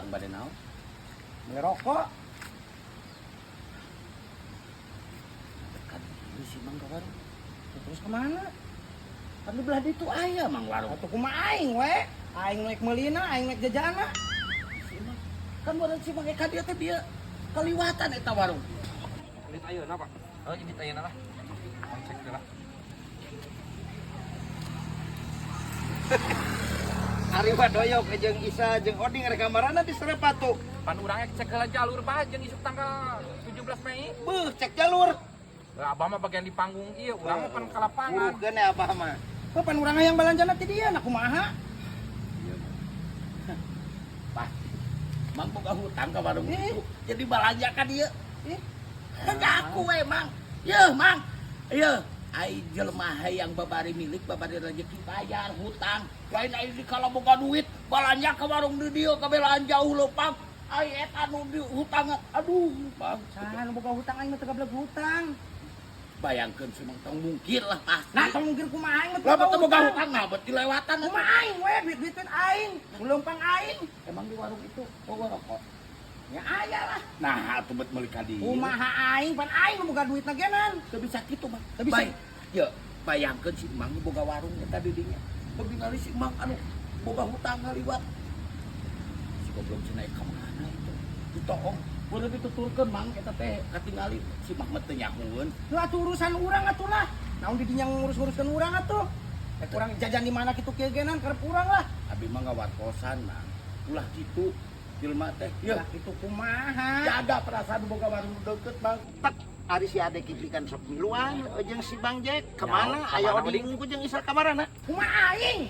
Warung bade naon? Beli rokok. Kan ieu si Mang ka warung. Terus kemana? Kan di belah ditu aya Mang warung. Atuh kumaha aing we? Aing naik meulina, aing naik jajana. Si Mang. Kan warung si Mang ka dieu teh bieu kaliwatan eta warung. Indit ayeuna, Pak. Oh, indit ayeuna lah. Cek lah. Ari Wadoyok jeung Isa jeung Oding rek kamarana di Serepatu. Pan urang cek heula jalur bah jeung isuk tanggal 17 Mei. Beuh, cek jalur. Lah abah mah bagian di panggung ieu, urang mah pan ka lapangan. Burukeun ya abah mah. Kok pan urang hayang balanjana ti dieu, nah kumaha? Pak, Mang boga hutang ka warung Eh. itu. Jadi balanja ka dieu. Ih, Kan aku we, Mang. Yeuh, Mang. Yeuh, ai jelema hayang babari milik, babari rezeki bayar hutang. Lain ai di kalau boga duit, balanja ka warung di dieu ka belaan jauh leumpang. Ai eta nu di hutang. Aduh, Bang. Saha nu boga hutang aing mah teu gableg hutang. Bayangkeun si Mang tong mungkir lah pasti. Nah, tong mungkir kumaha aing mah teu Lah teu boga hutang. hutang nah bet dilewatan. Kumaha aing we duit-duiteun aing, nu leumpang aing. Emang di warung itu boga rokok. Ya aya lah. Nah, atuh bet meuli ka dieu. Kumaha aing pan aing nu boga duitna genan. Teu bisa kitu, Mang. Teu bisa. Baik. Ya, bayangkeun si Mang boga warung eta di dinya. Begingali si Mang anu boga hutang ngaliwat. Si goblok si naik ka mana itu? Ditoong. Udah dituturkeun Mang eta teh katingali si Mang mah teu nyahueun. Lu atuh urusan urang atuh lah. Naon di dinya ngurus-nguruskeun urang atuh. Eh urang jajan di mana kitu kieu genan karep urang lah. Abi mah ngawartosan, Mang. Ulah kitu jelema teh. Ya Ya, kitu kumaha? jaga perasaan boga warung deket, Bang. Tek ari si Ade Kipli kan sok miluan jeung si Bang Jack kemana? Ya, Aya kamana, Oding Oding? ku jeung Isa kamarana? Kumaha aing?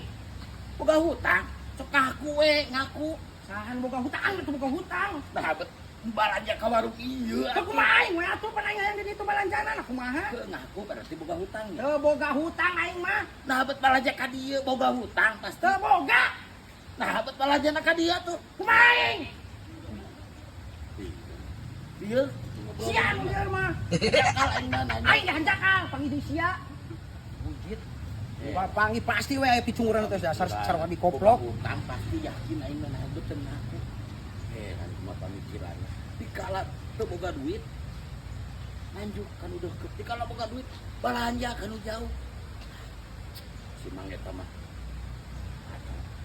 Boga hutang, sok ngaku we, ngaku. Saha nu boga hutang aing teu boga hutang. Nah, bet balanja ka warung ieu. Teu kumaha aing we atuh pan aing hayang di ditu balanjana nah kumaha? Teu ngaku berarti boga hutang ya. Teu boga hutang aing mah. Nah, bet balanja ka dieu boga hutang pasti. Teu boga. Nah, bet balanja ka dieu tuh. Kumaha aing? Dieu Sia nu ieu mah. Jakal aing mah nanya. Aing hanjakal panggih sia. Bujit. Panggih pasti we aya picunguran teh dasar sarua dikoplok. Boga hutang pasti yakin aing mah nah bet teu ngaku. Heran kumaha pamikiranna. Dikala teu boga duit lanjut kan udah ke dikala boga duit balanja kan jauh. Si Mang eta mah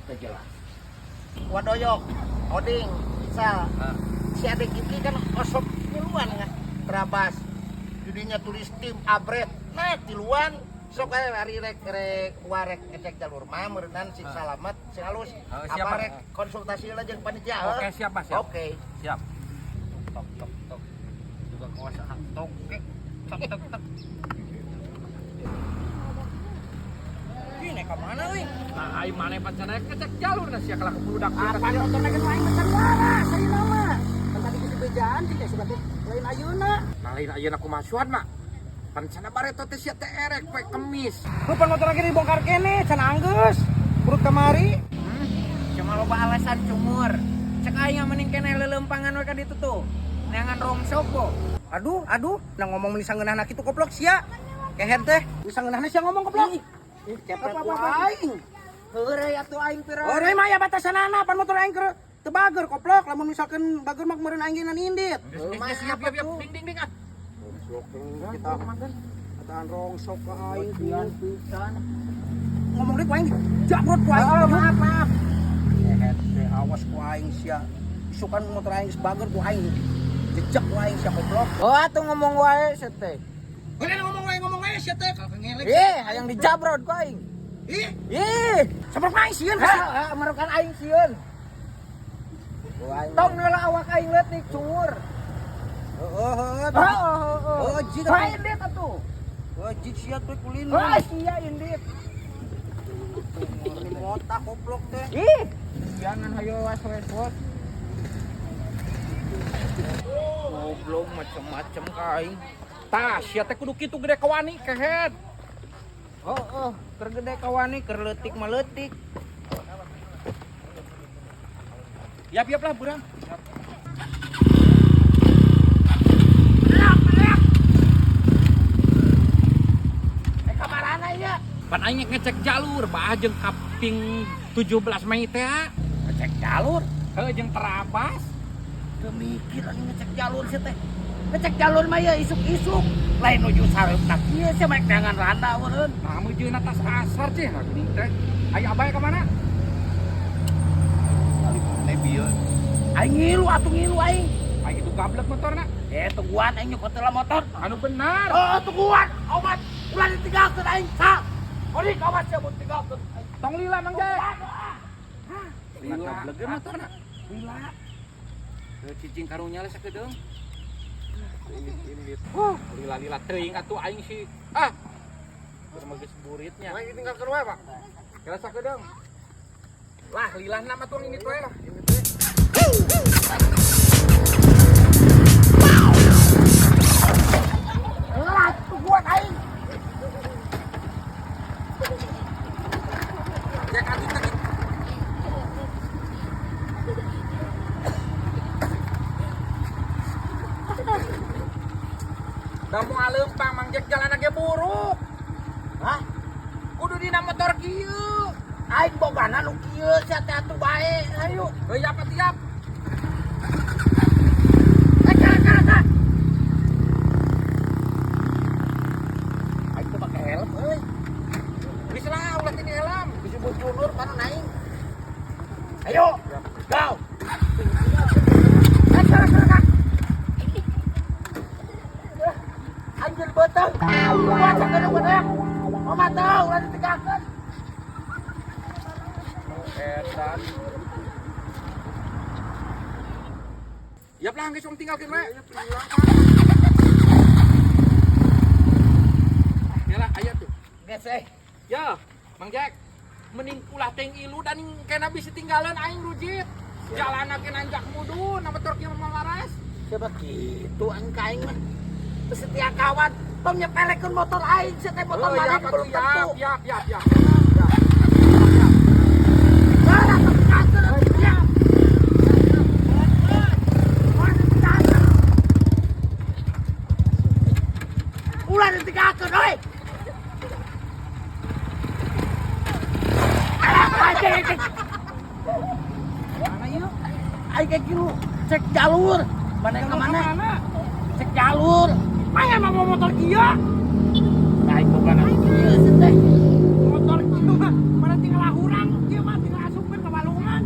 teu jelas. Wadoyok, Oding, Isa. Si Ade Kipli kan osok miluan nggak terabas. Jadinya tulis tim abret. Nah, tiluan sok aya ari rek rek warek ngecek jalur mah meureunan si salamet si halus. Oh, siap, Apa Pak. rek konsultasi lah jeung panitia. Oke, siap, Pak, siap. Oke. Siap. Tok tok tok. Juga kawasan hak tok. Tok tok tok. Ih, naik ka mana euy? Nah, aing maneh pancana ngecek jalur nah sia kalah keburu dak. Apa motor naik aing mah waras ayeuna mah. Kan tadi geus dibejaan cing teh sudah teh lain ayeuna. Nah, lain ayeuna kumaha suad mah. Pancana bareto teh sia teh erek poe Kemis. Lu pan motor lagi dibongkar kene, can anggeus. Perut kamari. Cuma loba alasan cumur. Cek aing mending keneh leuleumpangan we ka ditu tuh. Neangan rongsok po. Aduh, aduh, nah ngomong meni sangeunahna kitu koplok sia. Kehed teh, meni sangeunahna sia ngomong koplok. Ih, cepet Apa ku apa aing. aing. Heureuy atuh aing pira. Oh, mah aya batasanana pan motor aing keur teu bager koplok, lamun misalkan bager mah meureun aing geuna nindit. Geus geus siap siap siap ding ding ding ah. Kita kataan rongsok ka aing Pisan. Ngomong deui ku aing jabrot ku aing. Oh, maaf, maaf. Kehed teh awas ku aing sia. Isukan motor aing geus bager ku aing. Jejak ku aing sia koplok. Oh, atuh ngomong wae sia teh. Udah ngomong wae sia teh kalau ngelek. Ih, hayang dijabrot ku aing. Ih, Ih, sabar aing sieun. ha, merukan aing sieun. Tong heula awak aing leutik cungur. Heeh, heeh. Oh, oh, Oh, jid oh. Indit atuh. Oh, jid sia teh kulin. Oh, sia indit. Ini botak koplok teh. Ih, jangan hayo was-was. Goblok macem-macem ka aing. Tah, sia teh kudu kitu gede kawani kehed. Oh, oh, keur gede kawani, keur leutik mah leutik. Yap yap lah burang. Eh kamarana ieu? Pan aing ngecek jalur bah jeung kaping 17 Mei teh. Ngecek jalur. Heuh jeung terabas. Teu mikir anjing ngecek jalur sia teh. Ngecek jalur mah ya isuk-isuk. Lain nuju sareupna kieu sia mah neangan randa eureun. Nah, meujeuhna tas asar cih, nah geuning teh. Aya abah ka mana? Aing ngilu atuh ngilu aing. Aing itu gablek motorna. Eh tungguan aing nyokot heula motor. Anu benar. Oh tungguan, obat ulah ditinggalkeun aing sa. Orik awas ya mun tinggalkeun. Tong lila Mang Jack. Lila. Gablek ge motorna. Lila. Heuh cicing karunya lah sakedeung. Huh, lila-lila teuing atuh aing sih. Ah. Keur mah geus buritnya. Lagi tinggalkeun wae, Pak. Kira sakedeung. Lah, lilahna mah tuh ini tuh lah. Lah tungguan aing. Jack atuh teh. Da moal leumpang Mang Jack jalan ge buruk. Hah? Kudu dina motor kieu. Aing bogana nu kieu sia teh atuh bae. Ayo. Heuh apa tiap? Eh kara kara kara. Aing teh make helm euy. Geus lah ulah tini helm. Bisa bujunur mana aing. Ayo, go. Eh kara kara kara. Anjir beteng. Kuat sakedeung bener. Mama tahu ulah ditinggalkeun. Edan. Yap lah geus tinggalkeun we. Ya lah aya tuh. Geus eh. Ya, Mang Jack. Mending ulah teuing ilu dan kena bisa tinggalan aing rujit. Jalan ke nanjak mudun, na motor kieu mah laras. Coba gitu aing ka aing mah. Setia kawan, tong nyepelekeun motor aing sia teh motor Oh, mana yap, belum atuh, tentu. yap, yap, yap, yap. Lah, tong tinggalkeun atuh, ya. Ulah ditinggalkeun. Ulah ditinggalkeun euy. Alah, anjing, anjing. Mana yuk? Aing kayak gitu, cek jalur. Mana yang kemana? Cek jalur. Mana mah mau motor kieu? Nah, aing bukan anu kieu sih teh. Motor kieu mah mana tinggal lahurang, kieu mah tinggal asupkeun ka walungan.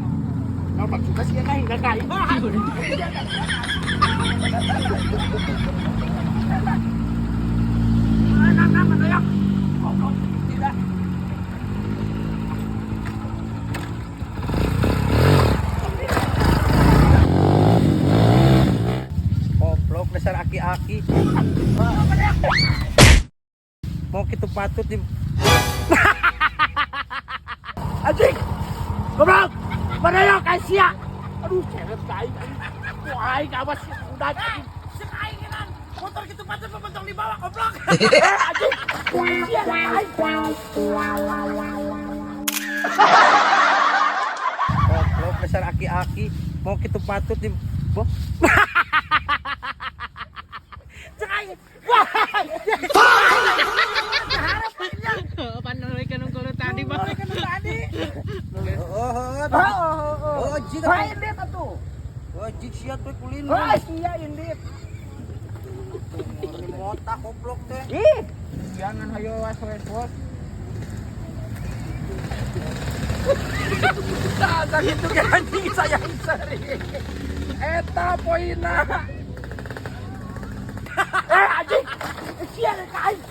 Nah, maksudnya sih aing enggak aing. Nah, nah, nah, ya. Goblok, tidak. Goblok dasar aki-aki. Mau kitu patut di Anjing. Goblok. Mana ya kasia? Aduh, ceret ka aing. Wah, aing awas udah anjing. Sek aing ngeunaan. Motor kitu patut pementong dibawa goblok. Anjing. Sia aing. Goblok dasar aki-aki. Mau kitu patut di Boh. Cek aing. Wah. Tadi bang. Tadi. Oh, oh, Oh, oh, jig Wah, indit atuh. Oh, jig sia tuh kulin. Wah, sia indit. Ini motak goblok teh. Ih, Jangan hayo was was was. Tah gitu ke anjing saya seri. Eta poina. eh anjing. Sia ka aing.